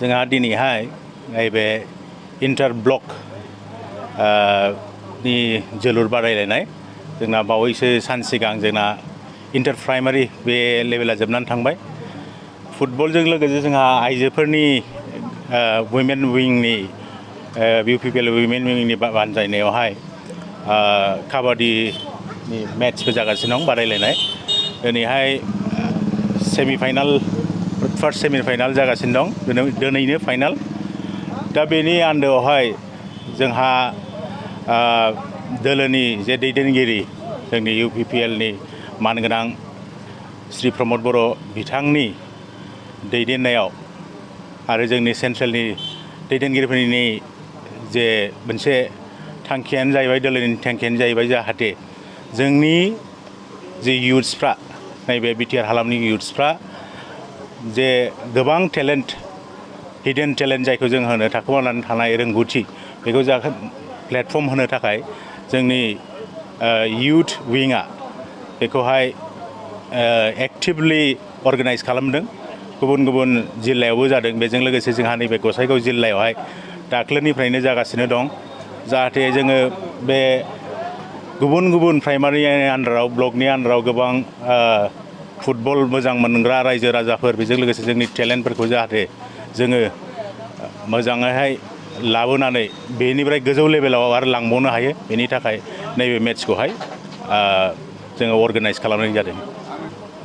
जोंहा दिनैहाय नैबे इन्टार ब्लक नि जोलुर बादायलायनाय जोंना बावैसो सान सिगां जोंना इन्टार प्राइमारि बे लेभेला जोबनानै थांबाय। फुटबलजों लोगोसे जोंहा आइजोफोरनि वुमेन विंनि UPPL वुमेन विंनि बानजायनायावहाय काबादिनि मेट्सबो जागासिनो दं बादायलायनाय। दिनैहाय फार्स्ट सेमिफाइनाल जागासिनो दं, दिनैनो फाइनाल। दा बेनि आन्दोआवहाय जोंहा दोलोनि जे दैदेनगिरि जोंनि UPPLनि मानगोनां श्री प्रमद बर' बिथांनि दैदेननायाव आरो जोंनि सेन्ट्रेलनि दैदेनगिरिफोरनि जे मोनसे थांखियानो जाहैबाय, दोलोनि थांखियानो जाहैबाय जाहाथे जोंनि जे इयुथ्सफ्रा नैबे बिटिआर हालामनि इयुथ्सफ्रा जे गोबां टेलेन्ट, हिडन टेलेन्ट जायखौ जों होनो थाखोमानानै थानाय रोंगौथि, बेखौ प्लेटफर्म होनो थाखाय जोंनि इयुथ विंआ बेखौहाय एक्टिभलि अर्गानाइज खालामदों। गुबुन गुबुन जिल्लायावबो जादों। बेजों लोगोसे जोंहा नैबे गसाइगाव जिल्लायावहाय दाख्लैनिफ्रायनो जागासिनो दं। जाहाथे जोङो बे गुबुन गुबुन प्राइमारिनि आन्दाराव, ब्लकनि आन्दाराव गोबां फुटबल मोजां मोनग्रा रायजो राजाफोर, बेजों लोगोसे जोंनि टेलेन्टफोरखौ जाहाथे जोङो मोजाङैहाय लाबोनानै बेनिफ्राय गोजौ लेभेलाव आरो लांबावनो हायो, बेनि थाखाय नैबे मेट्सखौहाय जोङो अर्गानाइज खालामनाय जादों।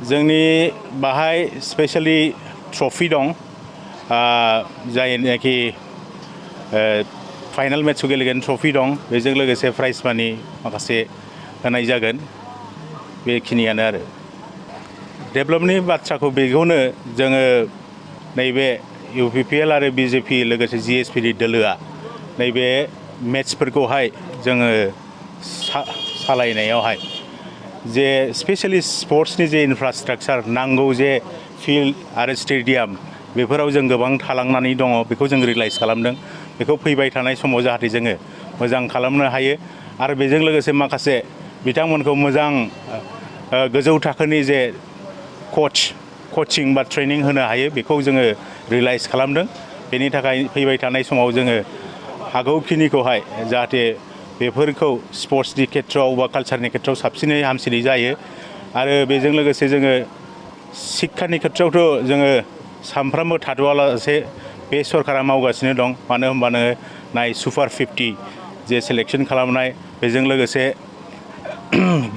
जोंनि बाहाय स्पेशेलि ट्रफि दं, जायनाखि फाइनाल मेट्सखौ गेलेगोन ट्रफि दं। बेजों लोगोसे प्राइज मानि माखासे होनाय जागोन। बेखिनियानो आरो डेभेलपनि बाथ्राखौ बेखौनो जोङो नैबे UPPL आरो BJP लोगोसे GSPनि दोलोआ नैबे मेट्सफोरखौहाय जोङो सालायनायावहाय जे स्पेशेलि स्पर्ट्सनि जे इनफ्रास्ट्राक्चार नांगौ, जे फिल्ड आरो स्टेडियाम, बेफोराव जों गोबां थालांनानै दङ। बेखौ जों रियलाइज खालामदों। बेखौ फैबाय थानाय समाव जाहाथे जोङो मोजां खालामनो हायो आरो बेजों लोगोसे माखासे बिथांमोनखौ मोजां गोजौ थाखोनि जे कचिं बा ट्रेनिं होनो हायो, बेखौ जोङो रियलाइज खालामदों। बेनि थाखाय फैबाय थानाय समाव जोङो हागौखिनिखौहाय जाहाथे बेफोरखौ स्पर्ट्सनि खेथ्रआव बा कालसारनि खेथ्रआव साबसिनै हामसिनै जायो। आरो बेजों लोगोसे जोङो शिक्षानि खेथ्रआवथ' जोङो सानफ्रामबो थाद'आलासे बे सरकारा मावगासिनो दं। मानो होनबा नोङो नाय सुपार 50 जे सेलेक्सन खालामनाय, बेजों लोगोसे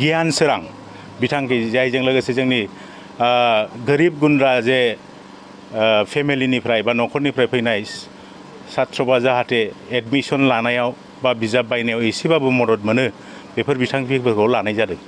गियान सोरां बिथांखि, जायजों लोगोसे जोंनि गोरिब गुन्द्रा जे फेमिलिनिफ्राय बा न'खरनिफ्राय फैनाय सात्र'बा जाहाथे एडमिसन लानायाव बा बिजाब बायनायाव एसेबाबो मदद मोनो, बेफोर बिथांखिफोरखौ लानाय जादों।